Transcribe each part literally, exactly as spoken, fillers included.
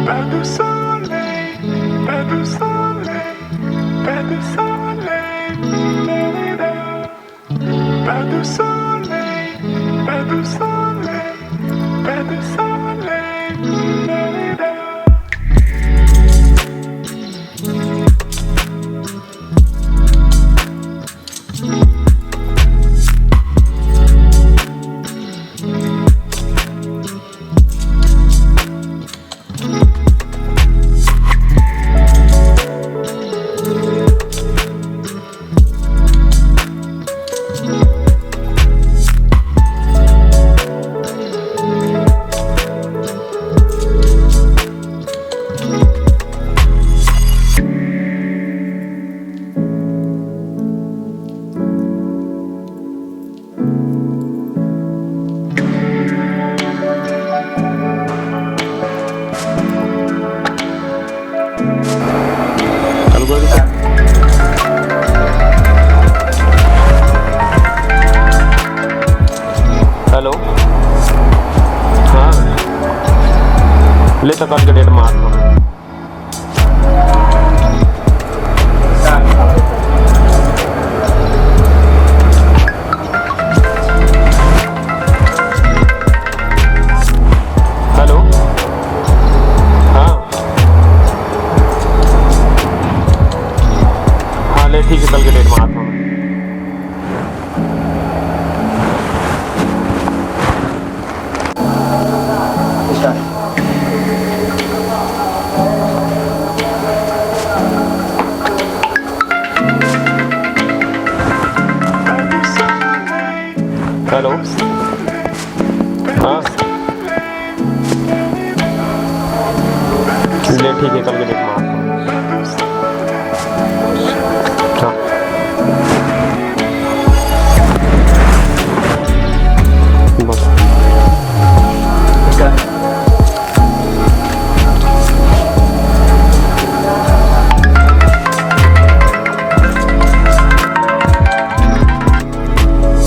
Pas de soleil, pas de soleil, pas de soleil, pas de soleil, pas de soleil, pas de soleil. Hello. हाँ, ले तो कल के date मार दो। हेलो। हाँ। हाँ, ले, ठीक है, कल के डेट में आता हूँ। हेलो। हाँ। ले, ठीक है, कल के डेट में आता हूँ। हाँ। बस।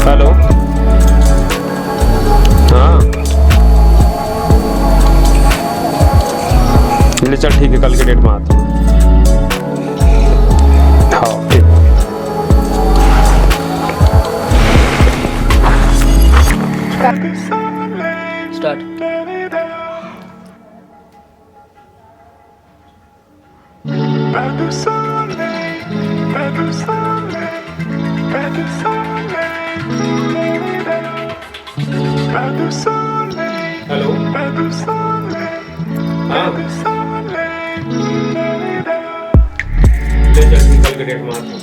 हेलो। हाँ। ले चल, ठीक है, कल के डेट में आता हूँ। हाँ, ठीक। स्टार्ट। हेलो। हाँ। ले चल, ठीक, कल के डेट में आता हूँ।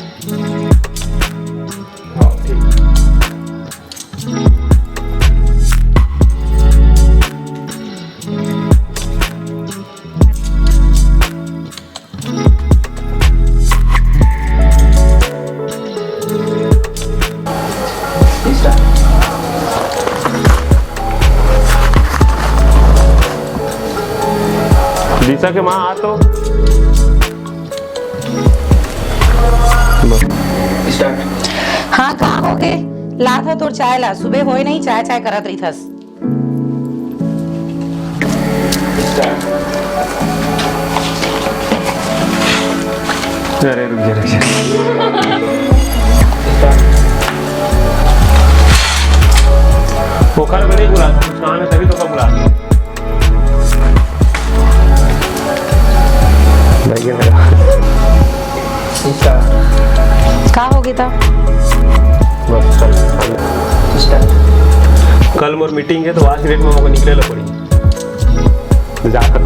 हाँ, ठीक। दिशा के माँ, आ तो। बस। स्टार्ट। हाँ, का होगे? ला था तोर चाय ला, सुबह होए नहीं, चाय चाय करत रहिथस। अरे रुक जा, रुक जा। ओखर में नहीं बुला, कुछ काम है तभी तो का बुला। भाई, ये मेरा। का होगे त? बस, चल। कल मोर मीटिंग है, तो आज डेट में मोके निकले ला पड़ी। जा कर।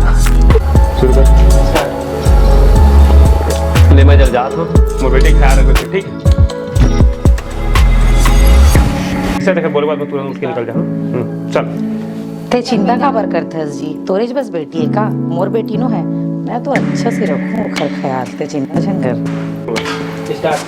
शुरू कर। ले, मैं जब जात हूँ, मोर बेटी के ख्याल रखबे, ठीक है? इसे देखे, बोले बाद में तुरंत उठ के निकल जा, हाँ? हम्म, चल। ते चिंता काबर करथस जी? तोरेच बस बेटी है का? मोर बेटी नो है, मैं तो अच्छा से रखूं ओखर ख्याल, ते चिंता झन कर। स्टार्ट।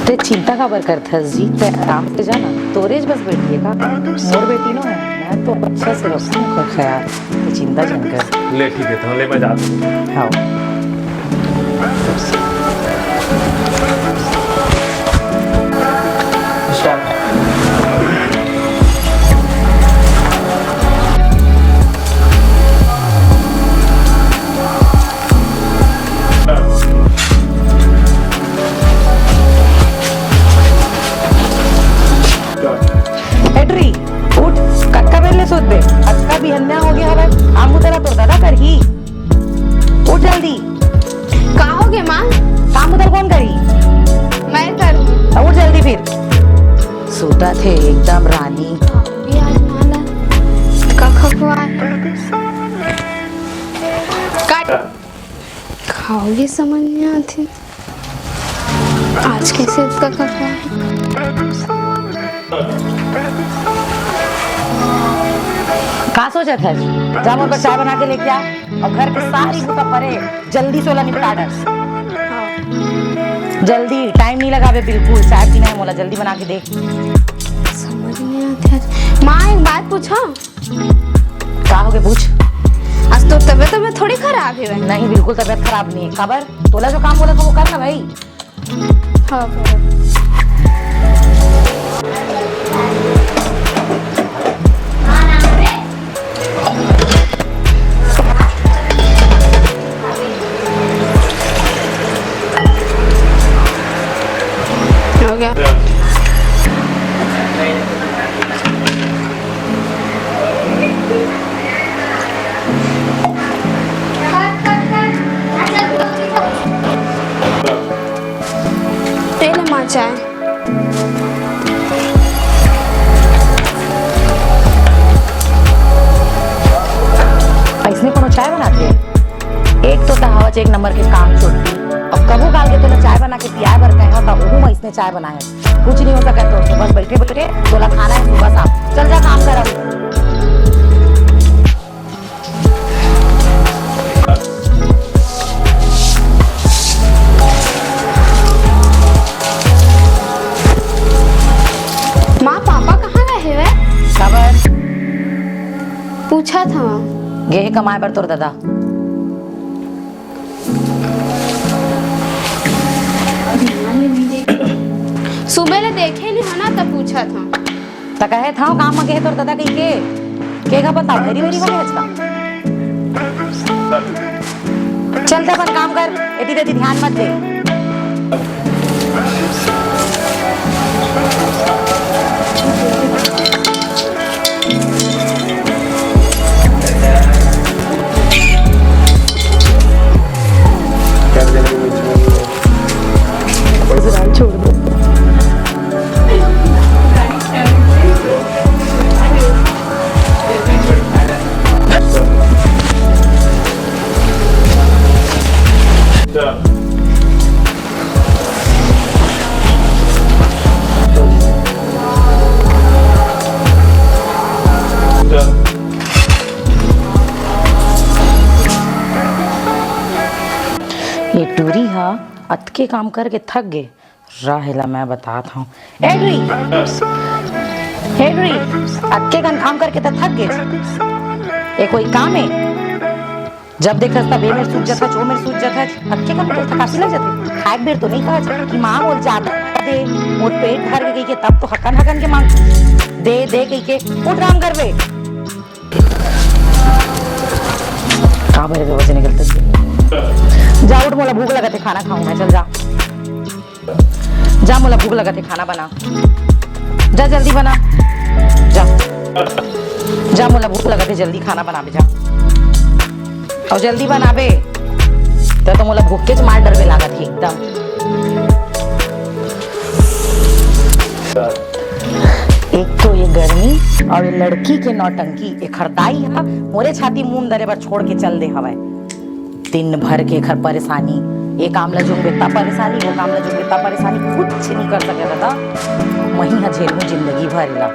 ते चिंता काबर करथस जी? ते आराम से जाना, तोरेच बस बेटी है का? मोर बेटी नो है, मैं तो अच्छा से रखूं ओखर ख्याल, ते चिंता झन कर। ले ठीक है, तो ले मैं जाता हूँ। हाँ। स्टार्ट। आओगे समझ नहीं आती। आज कैसे इतना कर पाए? का सोचत हस? जा मोर बर चाय बना के लेके आ, अउ घर के सारी बुता परे, जल्दी से ओला निपटा डर। जल्दी, टाइम नहीं लगाबे बिल्कुल। चाय पीना है मोला, जल्दी बना के दे। समझ नहीं आते आज। माँ, एक बात पूछो। का होगे, पूछ। आज तो तबीयत, तबीयत थोड़ी खराब है भाई। नहीं, बिल्कुल तबीयत खराब नहीं है। काबर? तोला जो काम बोला था वो कर ना भाई। हाँ, करो। हो गया। तेल माचा है। अइसने कोनो चाय बनाथे? एक तो तहावच एक नंबर के काम चोट्टी। अब कभू काल के तोला चाय बना के पियाए बर कहे हो, त ओहू म अइसने चाय बनाए। कुछ नहीं हो सके तो बस बैठे बैठे तोला खाना है, सुबह शाम। चल जा काम कर अब। माँ, पापा कहाँ गए हवे? काबर? पूछा था। गे हे कमाए बर तोर ददा। सुबह ले देखे नहीं हो ना, तब पूछा था। त कहे था, काम म गे हे तोर ददा कहिके, के का पता, भेरी भेरी हो गे हचका। चल त अपन काम कर, एती तेती ध्यान मत दे। छोड़ दो। ये टूरी हा अतके काम करके थक गे। रह एला, मैं बतात हूँ। ए टूरी, ए टूरी, अतके कन काम करके त थक गे। ये कोई काम है? जब देखस तब ए मेर सूत जथच, ओ मेर सूत जथच, अतके कन तोर थकासी लग जाथे। खाए बेर तो नहीं कहच कि माँ मोर जादा दे, मोर पेट भर गे कहिके, तब तो हकन हकन के मांग दे दे कहिके। उठ, काम करबे। का भरे दे बजे निकलते। जा उठ, मोला भूख लगत है, खाना खाऊं मैं, चल जा। जा, मोला भूख लगत है, खाना बना। जा, जल्दी बना। जा। जा, मोला भूख लगत है, जल्दी खाना बनाबे, जा। अउ जल्दी बनाबे। त तो मोला भूख के मार डरबे लागत है एकदम। एक तो ये गर्मी अउ ये लड़की के नौटंकी, एखर दाई हा मोरे छाती मूंद डरे बर छोड़ के चल दे हवय। दिन भर के एखर परेशानी, ये काम ला जुंगबे त परेशानी, वो काम ला जुंगबे त परेशानी, कुछ नहीं कर सके दादा। मही हा झेलहूं जिंदगी भर ला।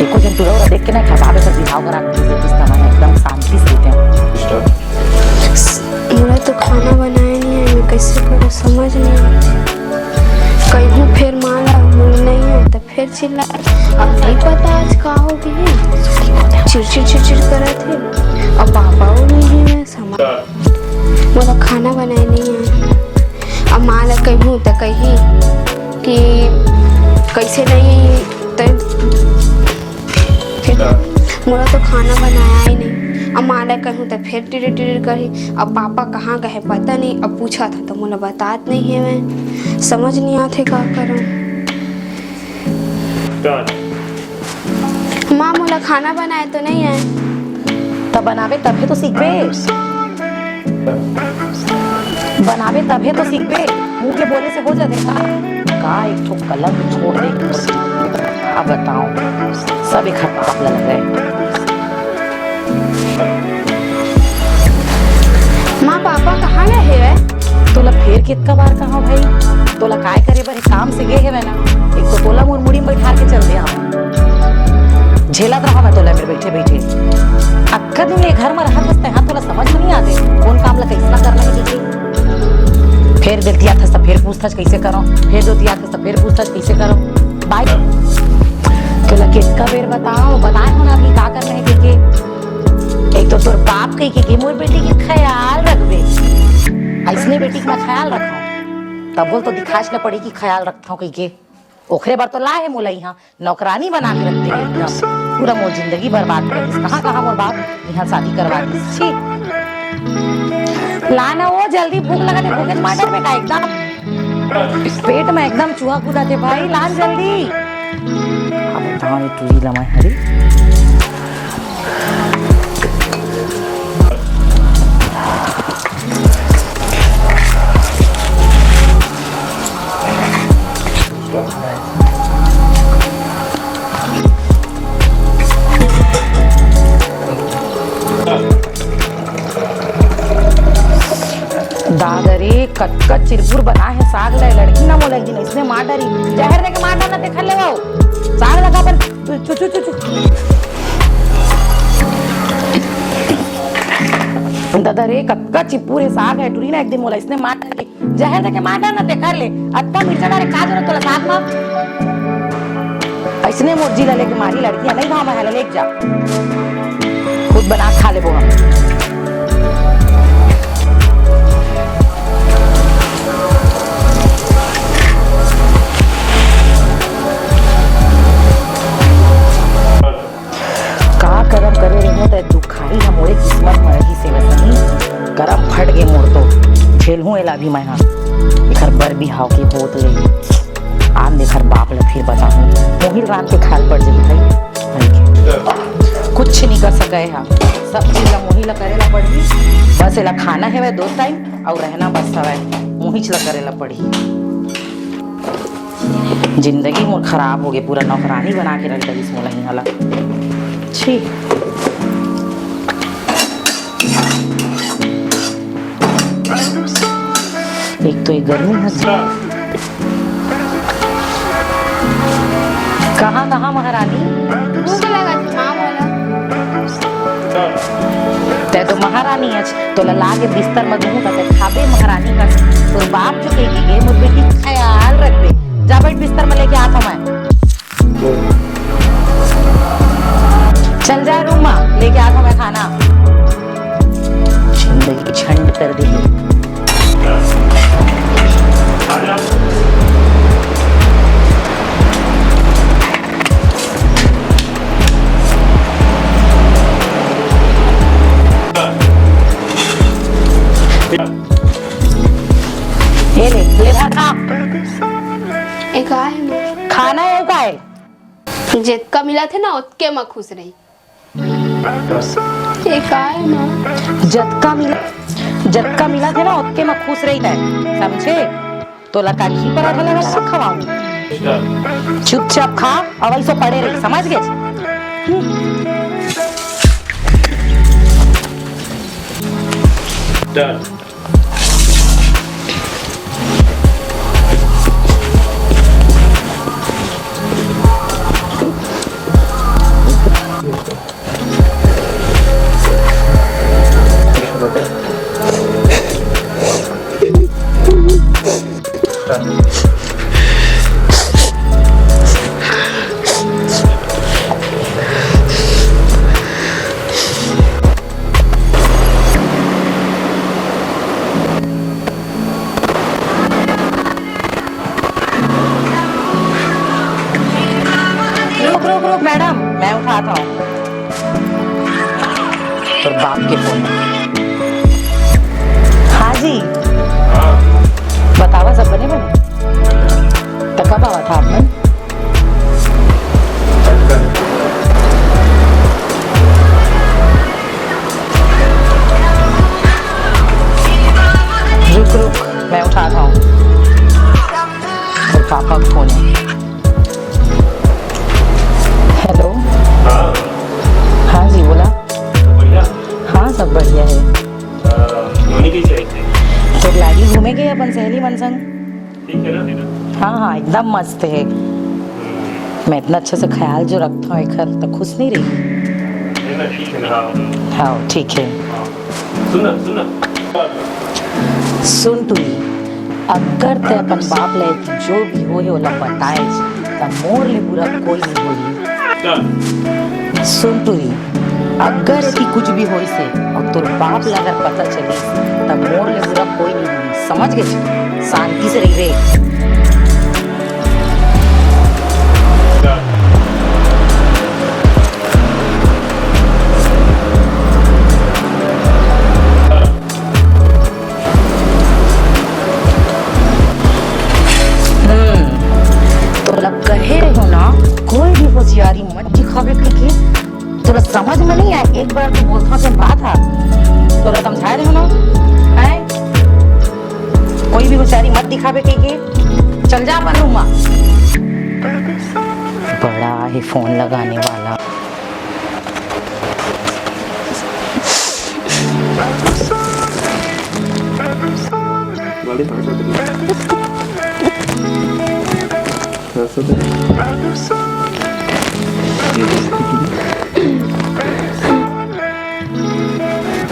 एको झन टुरा उरा देख के ना खटाबे कर बिहाव करा के दे दिस तमन एकदम शांति से देते हैं। मोला तो खाना बनाए नहीं है, मैं कैसे करूँ समझ नहीं आते। कहूँ फिर माँ ला, मोला नहीं है, तब फिर चिल्ला। अब नहीं पता आज का हो गई है, चिड़चिड़ चिड़चिड़ करत है। अब पापा वो नहीं है, मैं समझ, मोला खाना बनाए नहीं है। अब माँ ला कहूँ त कही कि कैसे नहीं, त फिर मोला तो खाना बनाया ही नहीं। अब माँ ला कहूँ त फिर टिड़िर टिड़िर करही। अब पापा कहाँ गए पता नहीं। अब पूछा था तो मोला बतात नहीं है, मैं समझ नहीं आते का करूँ। माँ, मोला खाना बनाए तो नहीं आए। त बनाबे तभे तो सीखबे। बनाबे तभे तो सीखबे। मुंह के बोले से हो जाथे का? का एक ठो कलंक छोड़ दे। अब बताओ, सब एक हाथ पकड़ा लगे। माँ, पापा कहाँ फिर कितका बार कहा भाई, तोला काय करे बर हे, काम से गे हेवय ना, एक तो तोला मोर मुड़ी में बैठार के चल दे, झेलत रहा मैं तोला मेर बैठे बैठे। अक्का दिन ये घर में रहत हस, तैं तोला समझ में नहीं आते, कौन काम ला कैसना करना हे, कैसे। फेर देतियाथस त फेर पूछथस कैसे करो, फेर देतियाथस त फेर पूछथस कैसे करो। भाई, तोला कितका बेर बताओ, बताए हो ना अभी का करना हे, के, के। एक तो तोर बाप कही के, के मोर बेटी के ख्याल रखबे, ऐसने बेटी के मैं ख्याल रखा, तब बोल तो दिखाच न पड़ी कि ख्याल रखता हूँ कही के। ओखरे बर तो लाए हे मोला इहाँ, नौकरानी बना के रख दे हे एकदम। पूरा मोर जिंदगी बर्बाद कर दिस। कहाँ, कहाँ मोर बाप, इहाँ शादी करवा दिस। छी। लाना वो जल्दी, भूख लगा थे, भूखे मार डरबे का एकदम। पेट में एकदम चूहा कूदा थे भाई, लान जल्दी। अब बताओ ये टूरी लमाई हरी। दादा रे, कतका चिरपुर बना हे साग ला, लड़की ना मोला एक दिन इसने मार डारी, जहर देके मार डारना, तेखर ले वो साग लगा अपन। चु, चु, चु, चु। दादा रे, कतका चिरपुर हे साग हे, टूरी ना एक दिन मोला इसने मार डारी। जहर देके मार डारना, तेखर ले। अतका मिर्चा डारे का जरूरत तोला साग मा? अइसने मोर जी ला लेके मारी लड़की, नहीं भाव में है, लेके जा। खुद बना खा लेबो हम। का करम करे रहिहूं त दुखाई ह मोरे किस्मत म रहिस हे वइसही। करम फट गे मोर तो। झेलहूं एला अभी मैं ह। एखर बर बिहाव के होत ले। आन दे एखर बाप ल फिर बताहूं। मोहिल रात के खाल पड़ जाही भाई। कुछ नहीं कर सके ह। सब चीज ला मोहिल ला करे ला पड़ही। बस एला खाना हेवय दो टाइम अउ रहना बस हवय। मोहिच ला करे ला पड़ही। जिंदगी मोर खराब होगे, पूरा नौकरानी बना के रख डरिस मोला इहाँ ला। छी। एक तो ये गर्मी ह। कहाँ, कहाँ महारानी? भूख लगा थी माँ मोला। तै तो महारानी हच, तोला लाके बिस्तर म दूहूं त तै खाबे महारानी कस। तोर बाप जो कहिके गे, मोर बेटी ख्याल रखबे। जा बइठ बिस्तर म, लेके आत हंव मैं। चल जा रूम म, लेके आत हंव मैं खाना। जिंदगी झंड कर दे। ये ले, ले खा, खा। ए, का हे माँ? खाना हे, का हे? जेतका मिलत हे ना, ओतके म खुश रही। ए, का हे माँ? जतका मिला, जतका मिलत हे ना, ओतके म खुश रही तै, समझे? तोला का घी पराठा लगा लगा खवाऊं? चुपचाप खा, अउ अइसो पड़े रही, समझ गे? Done. रुक, रुक, रुक, मैडम, मैं उठाता हूँ। तोर बाप के फोन। हाँ जी। बतावा, सब बने बने? त कब आवा था आप मन? रुक, रुक, मैं उठाता हूँ। और पापा का फोन है। हेलो। हाँ। हाँ जी, बोला। बढ़िया। हाँ, सब बढ़िया है। अ, नोनी कैसे है? तो लागी घूमे के अपन सहेली मन संग। ठीक है ना? हाँ, हाँ, एकदम मस्त है। मैं इतना अच्छा से ख्याल जो रखता हूँ एकर, तो खुश नहीं रही। नहीं, नहीं, ठीक है ना? हाँ। हाँ, ठीक है। हाँ। सुन ना, सुन ना। सुन टुरी, अगर ते अपन बाप ले जो भी होए हे ओला बताए, त मोर ले बुरा कोई नहीं होही। सुन टुरी, अगर एती कुछ भी होइस हे अउ तोर बाप ला अगर पता चलिस, त मोर ले बुरा कोई नहीं होही, समझ गे? शांति से रहिबे। हम्म, तोला कहे रहे हो ना, कोई भी होशियारी मत दिखावे कहिके। तोला समझ में नहीं आए, एक बार तो बोलता से बात हा, तोला समझाए रहे हो ना, हैं? कोई भी होशियारी मत दिखावे कहिके, चल जा अपन रूम में। बड़ा है फोन लगाने वाला।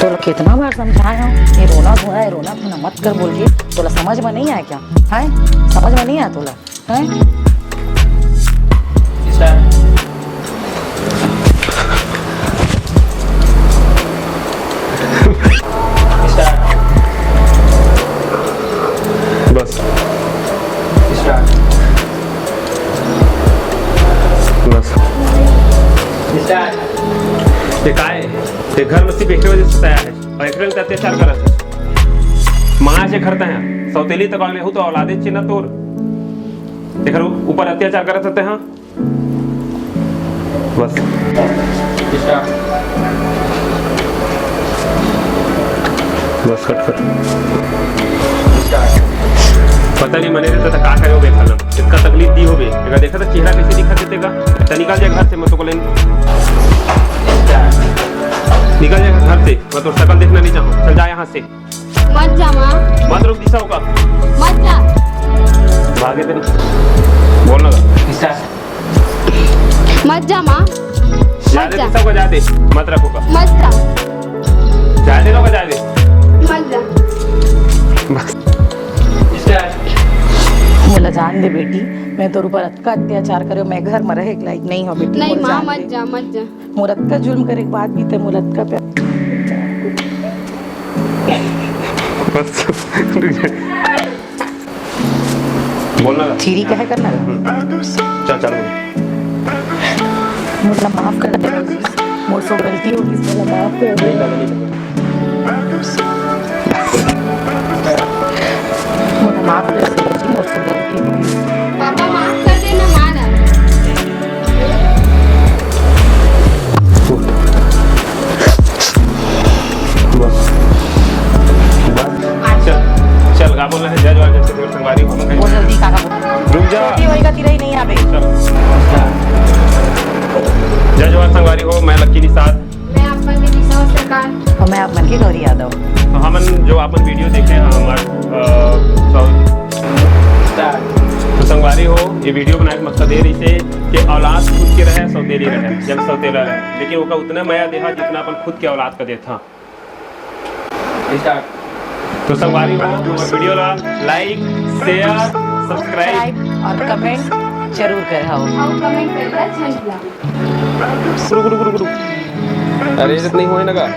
तोला कितना बार समझाए हो, ये रोना धोना, ये रोना धोना मत कर बोल के, तोला समझ में नहीं आया क्या? हैं? समझ में नहीं आया तोला? हैं? बस। बस। ये काय? ये घर में सिर्फ एक वजह से तैयार है। अउ एकरे संग अत्याचार करत हे। माँ से घर तैं हा, सौतेली तक वाले हो तो औलादे चिन्ह तोर। एकर ऊपर अत्याचार करत हे तैं हा। बस। बस, कट, कट। पता नहीं मने रहता था का करे हो बे खाना। इतना तकलीफ दी हो बे। एकर देखा था चेहरा कैसे दिखा देते का। अच्छा, निकल जाए घर से, मैं तो को लेने। निकल जाए घर से। मैं तो शकल देखना नहीं चाहूँ, चल जा यहाँ से। मत जा माँ। मत रुक दिशा होगा। मत जा। भागे तेरी। बोल ना। मत जा माँ। जा मत दे जा। दिशा को जा दे। मत रखोगा। मत जा। जा दे ना, जा दे। मत जा। बस। मोला जान दे बेटी, मैं तोर ऊपर अतका अत्याचार करे, मैं घर में रहे के लायक नहीं हो बेटी, नहीं मोला माँ, जान मत दे। जा, मत जा। मोर अतका जुल्म करे के बाद भी ते मोला अतका प्यार। बस। बोलना था। चीरी कहे करना था। हम्म। चल, चालू हो। मोला माफ कर दे, मोर से गलती हो गई, मोला माफ कर दे। नहीं, नहीं, नहीं। मोला माफ कर दे, मोर से गलती हो गई। पापा, माफ कर देना, माँ ना। बस। बस। चल, चल, का बोलना है? जय जोहार, जय छत्तीसगढ़ संगवारी हो, हम कहीं वो जल्दी काका बोल। रुक जा। छोटी होएगा, तेरा ही नहीं आवे। चल। जय जोहार संगवारी हो, मैं लक्की निषाद। मैं आप मन के दिशा सरकार। और मैं आप मन के गौरी यादव। तो हमन जो आपन वीडियो देखे हैं हमार, अ, सौ-, तो संगवारी हो, ये वीडियो बनाए के मकसद ये रहिसे कि औलाद खुद के रहे, सौतेली रहे, जब सौतेला रहे, लेकिन ओका उतना मया देहा जितना अपन खुद के औलाद का देथा। तो संगवारी हो, हमार वीडियो ला like, share, subscribe। Subscribe और comment जरूर कर हो। और comment करना झंझला। गुरु, गुरु, गुरु, गुरु। अरे, इज्जत नहीं होए ना का?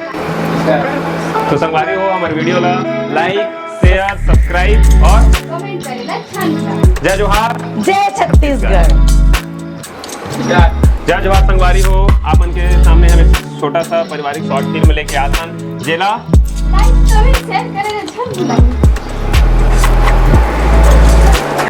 तो संगवारी हो, हमार वीडियो ला like, share, subscribe और comment करे ला झंझला। जय जोहार। जय छत्तीसगढ़। जय जोहार संगवारी हो, आप मन के सामने हम एक छोटा सा पारिवारिक short film लेके आत हन, जेला like, comment, share करे ला झंझला।